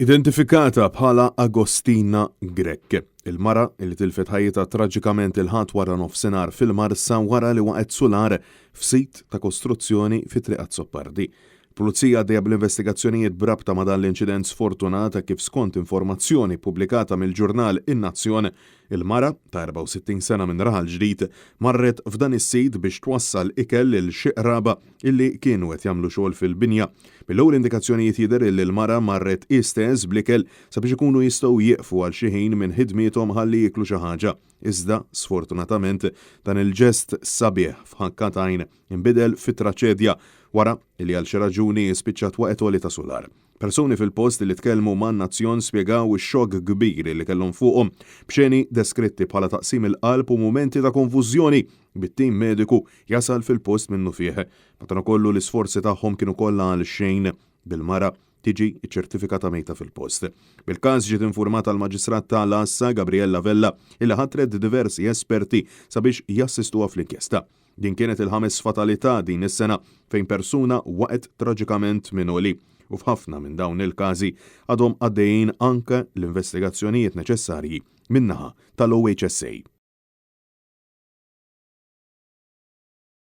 Identifikata bħala Agostina Grech, il-mara li tilfet ħajjitha traġikament il-Ħadd wara nofsinhar fil-Marsa wara li waqgħet sular f'sit ta' kostruzzjoni fi Triq Azzopardi. Pulizija għaddejja bl-investigazzjonijiet b'rabta ma' dan l-inċident sfortunat kif skont informazzjoni ppubblikata mill-ġurnal In-Nazzjon, il-mara, ta' 64 sena minn Raħal Ġdid, marret f'dan is-sit biex twassal ikel lil xi qraba illi kienu qed jagħmlu xogħol fil-binja. Mill-ewwel indikazzjonijiet jidher illi l-mara marret hi stess bl-ikel sabiex ikunu jistgħu jieqfu għal xi ħin minn ħidmiethom ħalli jieklu xi ħaġa. Iżda, sfortunatament, dan il-ġest sabiħ f'ħakka t'għajn inbidel fi traċedja wara illi għal xi raġuni spiċċat waqgħet għoli ta' sular. Persuni fil-post li tkellmu man-Nazzjon spjegaw ix-xokk kbir li kellhom fuqhom, b'xeni deskritti bħala taqsim il-qalb u mumenti ta' konfużjoni, bit-tim mediku jasal fil-post minnufih. Madankollu l-isforzi tagħhom kienu kollha għalxejn, bil-mara tiġi ċċertifikata mejta fil-post. Bil-każ ġiet infurmata l-Maġistrat ta' l-Għassa Gabriella Vella illi ħatret diversi esperti sabiex jassistuha fl-inkjesta. Din kienet il-ħames fatalità din is-sena fejn persuna waqgħet traġikament minn għoli u f'ħafna minn dawn il-każi għadhom għaddejjin anke l-investigazzjonijiet neċessarji min-naħa tal-OHSA.